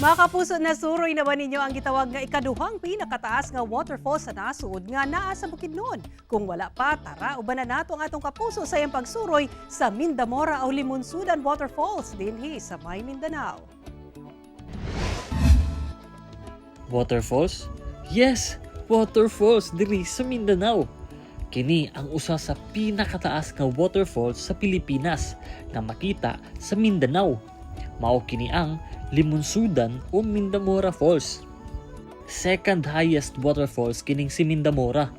Mga kapuso, nasuroy na ba ninyo ang gitawag nga ikaduhang pinakataas nga waterfall sa nasud nga naa sa Bukidnon? Kung wala pa, tara, ubanan nato ang atong kapuso sa iyang pagsuroy sa Mindamora o Limunsudan Waterfalls dinhi sa May Mindanao. Waterfalls? Yes, waterfalls diri sa Mindanao. Kini ang usa sa pinakataas nga waterfalls sa Pilipinas nga makita sa Mindanao. Mao kini ang Limunsudan o Mindamora Falls. Second highest waterfalls kining si Mindamora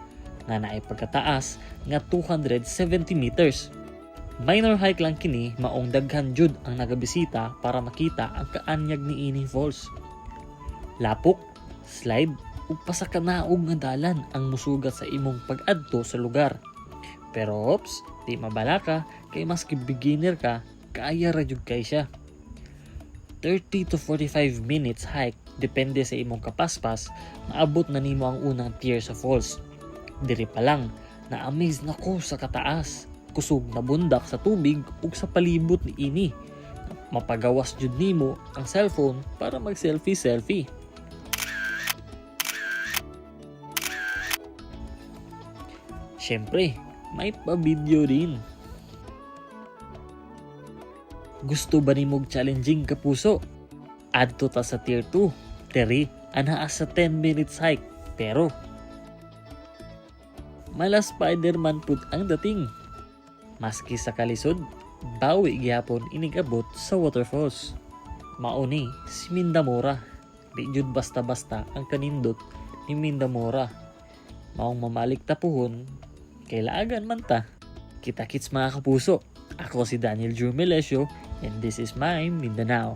nga naay pagkataas nga 270 meters. Minor hike lang kini, maong daghan jud ang nagabisita para makita ang kaanyag niining falls. Lapok, slide ug pasakanaog nga dalan ang musugat sa imong pag-adto sa lugar. Pero ops, di mabalaka kay maski beginner ka, kaya ra jud kay siya. 30 to 45 minutes hike depende sa imong kapaspas, maabot na nimo ang unang tier sa falls. Diri pa lang, na-amaze na ko sa kataas, kusog na bundak sa tubig ug sa palibot niini. Mapagawas jud nimo ang cellphone para mag selfie selfie. Siyempre, may pa-video din. Gusto ba nimog challenging, kapuso? Adto ta sa tier 2. Diri, anaa sa 10 minutes hike. Pero mala Spider-Man pud ang dating. Maski sa kalisod, bawi gihapon inigabot sa waterfalls. Mao ni si Mindamora. Di jud basta-basta ang kanindot ni Mindamora. Maong mamalik ta puhon, kay laagan man ta. Kita kits, mga kapuso. Ako si Daniel Drew Melesio and this is my Mindanao.